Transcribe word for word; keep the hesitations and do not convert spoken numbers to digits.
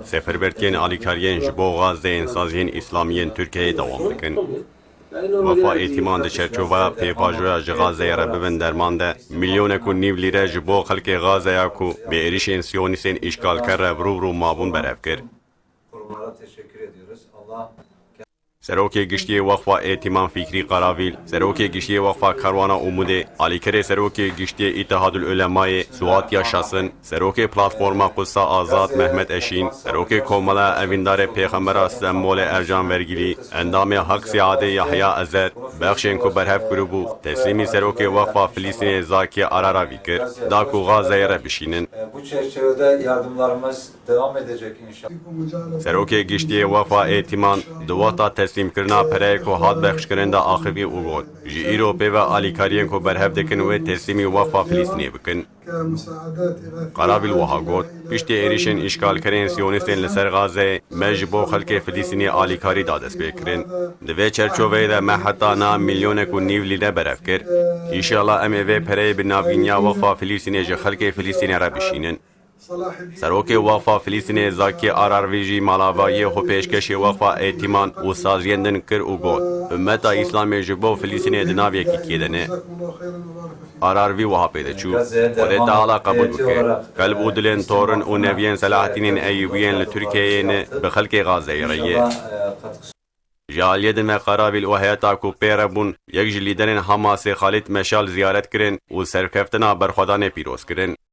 Seferbertiyên alîkariyên ji bo Gazeyên Saziyên Îslamiyên Tirkiyeyê dewam dikin. Weqfa Êtîman di çerçoveya pêvajoya ji Gazeyê re bibin derman de milyonek û nîv lîre ji bo xelkê Gazeya ku bi êrişên Siyonîstên îşgalker re bi rû bi rû mabûn berev kir. Serokê Giştî yê Weqfa Êtîman Fikrî Qaravîl, Serokê Giştî yê Weqfa Karwana Umûdê, Alîkerê Serokê Giştî yê Îtihadul Ulemayê, Suat Yaşasın, Serokê Platforma Qudsa Azad Mehmet Eşîn, Serokê Komela Evîndarê Pêxembera Stenbolê Ercan Vergilî, Endamê Hak Siadê Yahya Ezer, bexşên ku berhev kiribû, teslîmî Serokê Weqfa Filîstînê Zakî Araravî kir, da ku Gazeyê re bişînin. Bu çerçevede yardımlarımız devam edecek inşallah. Serokê Giştî yê Weqfa Êtîman di wexta teslîmkirina pereyê ku hat bexşkirin de axivî û got, ji îro pê ve alîkariyên ku berhev dikin wê teslîmî Weqfa Filîstînê bikin. Qaravîl wiha got, piştî êrişên îşgalkerên Siyonîstên li ser Gazeyê me ji bo xelkê Filîstînê alîkarî da destpêkirin. Di vê çerçoveyê de me heta niha milyonek û nîv lîre berev kir. Înşallah em ê vê pereyê bi navîniya Weqfa Filîstînê ji xelkê Filîstînê re bişînin. Serokê Weqfa Filîstînê Zakî Ararvî jî malavayiyê xwe pêşkêşî Weqfa Êtîman û saziyên din kir û got, Ummeta Îslamê ji bo Filîstînê di nav yekîtiyê de ne. Ararvî wiha pê diçû, Xwedê Teala qebûl bike. Qelb û dilên torin û neviyên Selahattînên Eyûbiyên li Tirkiyeyê ne, bi xelkê Gazeyê re ye. Ji aliyê din ve Qaravîl û heyeta ku pê re bûn, yek ji lîderên Hamasê Xalîd Meşal ziyaret kirin û serkeftina berxwedanê pîroz kirin.